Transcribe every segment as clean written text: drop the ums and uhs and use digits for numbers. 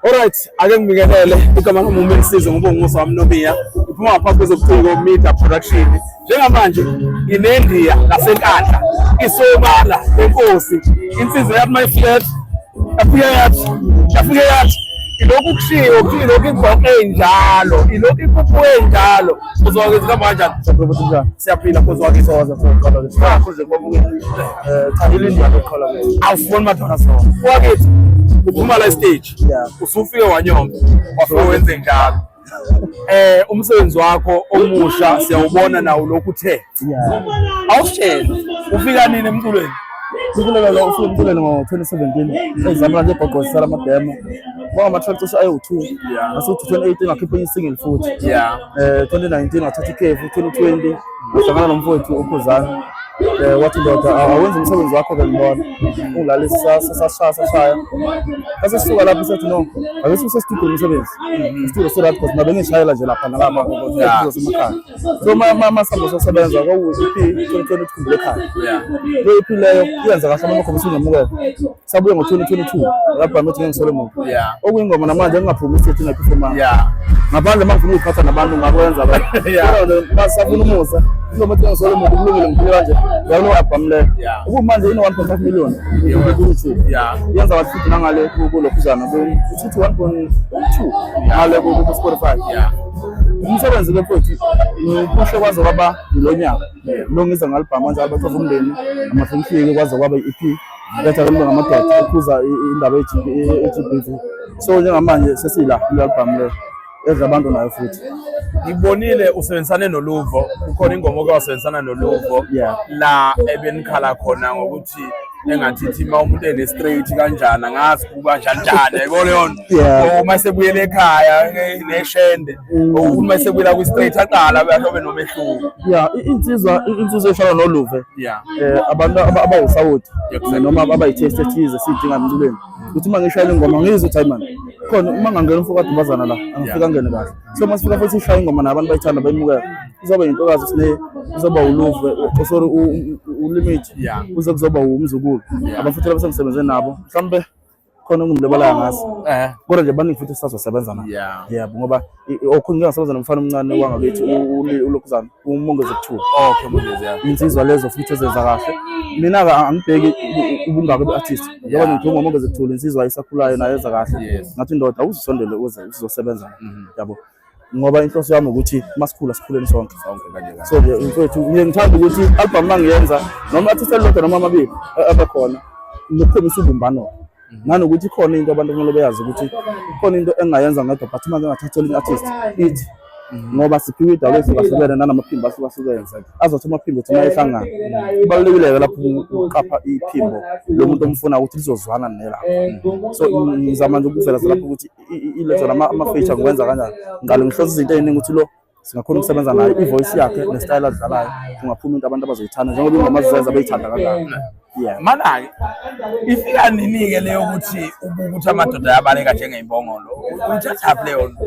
Alright, ake ngibingelele igama lami uMelisize ngoba ungusa wami Nomiya. Ngiphuma ngaphansi kwezobuciko Media Production. Njengamanje nginendiya laseNkandla, isobala lenkosi, insizwa yathi mayifika yafike yathi yafike yathi ilokhu kushiwo kuthiwa ilokhu igqoke enjalo, ilokhu ipuphu enjalo. Uzwakithi kama kanjani? Siyaphila futhi njani? Siyaphila kozwakithi. Thokoza futhi qala ke. Kakhulu nje kubabukeli. Cha ilindiya lokuqala ke. Awufuni madoda so. Wakithi uphuma la stage. Yeah. Usufike wanyonga wafike wenze njalo. Umsebenzi wakho omusha siyawubona nawo lokhu uthe. Yeah. Awusitshele ufika nini emculweni? Sikulelo lo ufike emculweni ngo-2017 sezama nje ibhoqozisela amademo. Kwaba ama-track cishe ayi-2. Yeah. Ngasuthi 2018 ngakhipha enye single futhi. Yeah. 2019 ngathatha ikhefu, 2020 ngahlangana nomfowethu uKhuzani. Wathi ndoda awenze umsebenzi wakho ke ngibona. Ungilalisa sasashaya sashaya. Sase sisuka lapho sathi no, ake suse studio umsebenzi. Studio so that because nabe ngishayela nje lapha nalapha Yeah. emakhaya. So ma sihamba sosebenza kwaku EP 2020 ukhumbule ekhaya. Yeah. Le EP leyo iyenza kahle abantu bakhombisa ungemukela. Sabuye ngo-2022 album ethi ngeke ngisole muntu. Yeah. Okuyingoma namanje engingaphumi isithi engayiphefomanga. Yeah. Ngaphandle uma ngifuna ukuyiphatha nabantu ngakwenza lokho. Yeah. Kodwa nje masafuna umusa ingoma ethi ngeke ngisole muntu kulungile ngiphile kanje. Yabona album leyo. Yeah. Okumanje ino 1.5 million ku-YouTube. Yeah. Yenza kahle futhi nangale kulokhuzana ku-uthi 1.2 ngale ku-Spotify. Yeah. Umsebenzi ke mfowethu ngiwuphushe kwaze kwaba yilo nyaka. Lo ngiza ngalibhama manje abathoza umndeni amahlonifike kwaze kwaba i-EP letha ke ngamadoda ekhuza indaba ye-GBV. So njengamanje sesila kule album le edla abantu nayo futhi. Ngibonile usebenzisane noLuvo, kukhona ingoma oke wasebenzisana noLuvo Yeah. la ebenikhala khona ngokuthi engathi thi uma umuntu ene-straight kanjani angazi kuba njani njani yayibona leyo nto. Yeah. Uma esebuyela ekhaya neshende uma esebuyela kwi-straight aqala abe nomehluko. Yeah, insizwa efana noLuve Yeah. abantu abawusawoti Exactly. noma abayi-taste ethize siyidinga emculweni. Ukuthi uma ngishayela ingoma ngizwe ukuthi hayi man khona uma ngangena umfo kadubazana la angifika angene kahle. So uma sifika futhi sishaya ingoma nabantu bayithanda bayimukela. Izoba intokazi sine izoba uLuve sorry uLimit Yeah. kuze kuzoba umzukulu. Abafuthi laba sengisebenze nabo mhlawumbe khona engimlebalayo ngaso. Kodwa nje baningi futhi sisazosebenza nabo. Yeah. Yebo ngoba okhunye ngike ngasebenza nomfana omncane wangakithi uLokhuzana uMongezi Kuthula. Okay, Mongezi, yeah. Insizwa lezo futhi ezenza kahle. Mina-ke angibheki ubungako be-artist. Njengoba ngikhuluma ngoMongezi Kuthula insizwa isakhulayo nayo yenza kahle. Yes. Ngathi ndoda awuzusondele uze uzosebenza. Yabo. Ngoba inhloso yami ukuthi masikhula sikhuleni sonke. Sonke kanje kanje. So nje mfowethu ngiye ngithanda ukuthi album mangiyenza noma artist elilodwa noma amabili abekhona ngikhombisa ubumbano. Nanokuthi khona into abantu kumele beyazi ukuthi khona into engayenza ngedwa but uma ngingathatha elinye artist ithi ngoba siphiwe idawo ehlukahlukene nanamaphimbo ahlukahlukene azothi amaphimbo thina ehlangana. Kubalulekile-ke lapho ukuqapha iphimbo lomuntu omfuna ukuthi lizozwana nelakho. So ngizama nje ukuvela lapho ukuthi iletha ama-feature ngiwenza kanjani. Ngiqale ngihlose izinto ey'ningi ukuthi lo singakhona ukusebenza naye i-voice yakhe nesitayela adlalayo kungaphuma into abantu abazoyithanda njengoba ingoma zizenza beyithanda kangaka. Yeah. Mana-ke ifika nini-ke leyo ukuthi ubuke ukuthi amadoda ayabaleka njengey'mbongolo? Uyithathaphi leyo nto?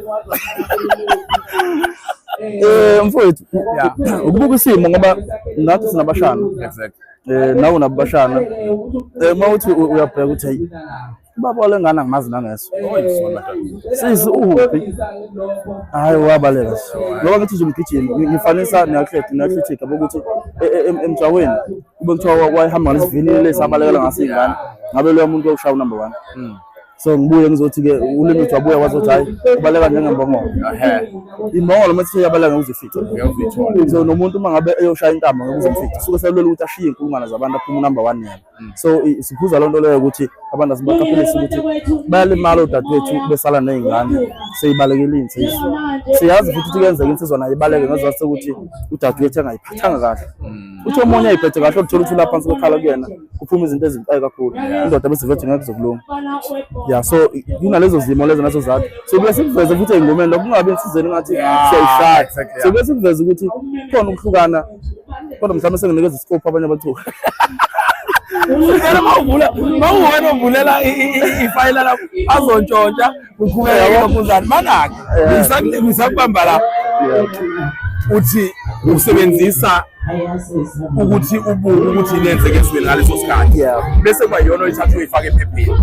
Mfowethu Yeah. ukubuka isimo ngoba nathi sinabashana. Exactly. Nawe unabashana. Uma uthi uyabheka ukuthi hey ubaba wale ngane angimazi nangeso. Sisi uphi? Hayi wabaleka. Ngoba ngithi nje umgijimi ngifanisa ne-athlete ne-athletic yabo ukuthi emjahweni kube kuthiwa wayehamba ngalesivinini lesi abalekela ngaso iy'ngane ngabe loya muntu wawushaya unumber 1. So ngibuye ngizothi-ke uLimit wabuya wazothi hhayi ubaleka njengembongolo. Imbongolo uma ithe iyabaleka ngeke uze uyifice. So nomuntu uma ngabe eyoshaya intambo ngeke uze umfice. Usuke selwela ukuthi ashiye iy'nkulungwane zabantu aphume unumber 1 yena. So sikhuza loo nto leyo ukuthi abantu asibaqaphelise ukuthi bayalimala odadewethu besala ney'ngane seyibalekile iy'nsizwa. Siyazi futhi ukuthi kuyenzeka insizwa nayo ibaleke ngezizathu sokuthi udadewethu engayiphathanga kahle. Uthi omunye ayiphethe kahle uthola ukuthi ulapha phansi kwekhala kuyena kuphuma izinto ezibucayi kakhulu. Indoda bese vethi ngeke kuzokulunga. Yeah, so kunalezo zimo lezo nazo zakhe. So kuye sikuveze futhi ey'ngomeni lokho kungabi ensizweni ngathi siyayishaya. Exactly, So kuye sikuveze ukuthi khona ukuhlukana kodwa mhlawumbe senginikeza iscope abanye abaculi. Ngicela mawuvula mawuwena uvulela ifayela lakho azontshontsha kuqhubeka lokhuzana. Mana-ke ngisakubamba la. Yeah. Uthi usebenzisa ukuthi ubuke ukuthi yini eyenzeka ezweni ngaleso sikhathi. Bese kuba iyona oyithatha uyoyifaka ephepheni.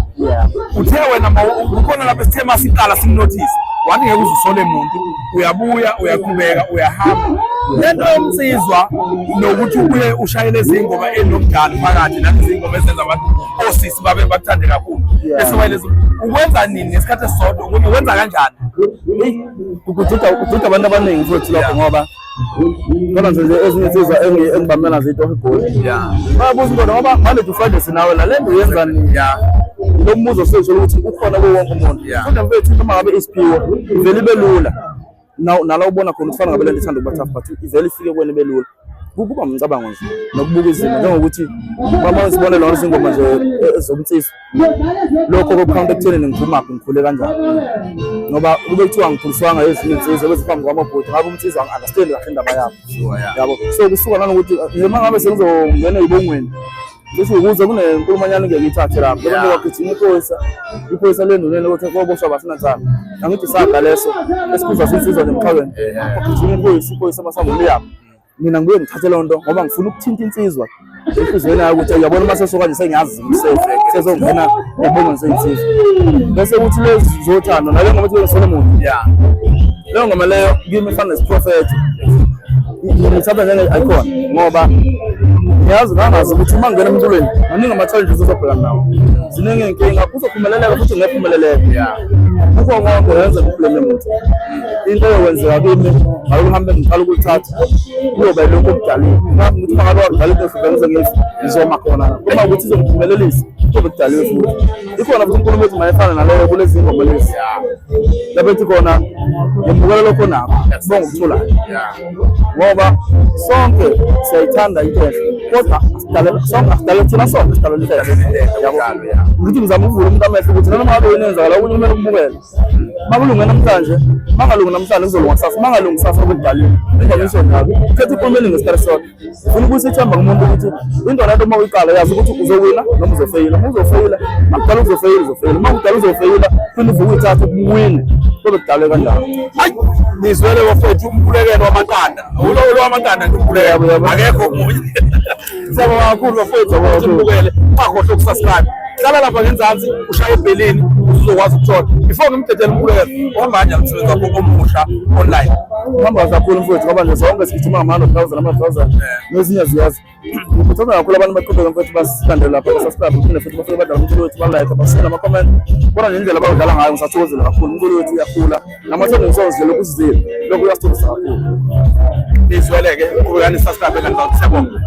Uthe wena kukhona lapho esithe masiqala simnothise wathi ngeke uze usole muntu, uyabuya uyaqhubeka uyahamba. Lento yomnsizwa nokuthi ubuye ushayele izingoma ezinomdlalo phakathi nalezi zingoma ezenza abantu osisi babe bakuthande kakhulu. Bese wayelezi ukwenza nini ngesikhathi esisodwa, ukwenza kanjani? Kududa abantu abaningi futhi lokho ngoba Kodwa nje ezinye insizwa engibamela nazo itoho igoli. Bayabuza indoda ngoba Monday to Friday sinawe la lento uyenza nini? Lo mbuzo sewuthola ukuthi ukhona kuwo wonke umuntu. Kodwa mfethu noma ngabe isiphiwo ivele ibe lula. Nala ubona khona ukuthi fana ngabe lento ithanda ukuba tough but ivele ifike kuwena ibe lula. Kuba umcabango nje nokubuka izimo njengokuthi baba sibone lona izingoma nje zomnsizwa. Lokho kokukhawunta ekuthenini ngiphumaphi ngikhule kanjani ngoba kube kuthiwa ngikhuliswanga ezinye insizwa beziphambi kwamabhodi ngabe umnsizwa angi-understand kahle indaba yabo yabo. So kusuka nanokuthi noma ngabe sengizongena ey'bongweni cishe ukuze kunenkulumanyana ngeke ngiyithathe lapho ngoba kwagijima iphoyisa iphoyisa lenduneni ukuthi koboshwa basinanzana angithi saga leso esikhuzwa sinsizwa nje emqhaweni kwagijima iphoyisa iphoyisa amasangweni liyaphi. Mina ngibuye ngithathe leyo nto ngoba ngifuna ukuthinta insizwa enhliziyweni yayo ukuthi uyabona uma seso kanje sengiyazi sezongena ebongweni seyinsizwa bese kuthi lezi zothando nale ngoma ethi Solomon leyo ngoma leyo kimi ifana nesiprofetho ngithatha njenge-icon ngoba ngiyazi ngangazi ukuthi uma ngingena emculweni maningi ama-challenges ozobhekana nawo ziningi iy'nkinga kuzophumeleleka futhi ngephumeleleka kukho konke yenze kublame muntu into eyokwenzeka kimi ngalokuhambe ngiqala ukulithatha kuyoba yilokhu okudaliwe nami ukuthi uma ngabe wakudala into ehlukene ngize ngife ngizoma khona uma ukuthi izongiphumelelisa kuyobe kudaliwe futhi ikhona futhi inkulumo ethi mayefana naleyo kulezi ngoma lezi lapho ethi khona ngemukela lokho nako bonga ukuthulayo ngoba sonke siyayithanda into enhle kodwa asidale sonke asidale thina sonke sidale into enhle yabo ngithi ngizama ukuvula umuntu amehlo ukuthi noma ngabe yini enzakala okunye kumele ukubukele Makulunge namhlanje, mangalungi namhlanje kuzolunga kusasa, mangalungi kusasa kudaliwe. Into ngisho njalo. Khetha iphumele ngesikhathi sodwa. Ufuna ukuyisa ithemba kumuntu ukuthi into lento uma uyiqala yazi ukuthi uzowina noma uzofeyila. Uma uzofeyila, makudala uzofeyila uzofeyila. Uma kudala uzofeyila, phinde uvuke uyithathe uwine. Kobe kudalwe kanjalo. Hayi, nizwele bafethu umkhulekelo wamaqanda. Ulo lo wamaqanda nje umkhulekelo. Akekho omunye. Siyabonga kakhulu bafowethu ukuthi nibukele. Ungakhohlwa ukusubscribe. Hlala lapha ngenzansi ushaye ebhelini uzokwazi ukuthola. Before ngimdedele umkhulekelo, uhamba kanjani umsebenzi wakho omusha online? Uhamba kahle kakhulu mfowethu ngoba nje zonke sigijima ngama-hundred thousand ama-thousand nezinye ziyazi. Ngikhuthaza kakhulu abantu baqhubeke mfowethu basilandele lapha basubscribe baphinde futhi bafike badlala umculo wethu balike bashiye nama-comment. Kodwa nje indlela abawudlala ngayo ngisathokozile kakhulu umculo wethu uyakhula. Nama-trending songs nje lokhu usizile lokhu kuyasithokozisa kakhulu. Nizwele-ke, qhubekani subscribe ngenzansi. Siyabonga.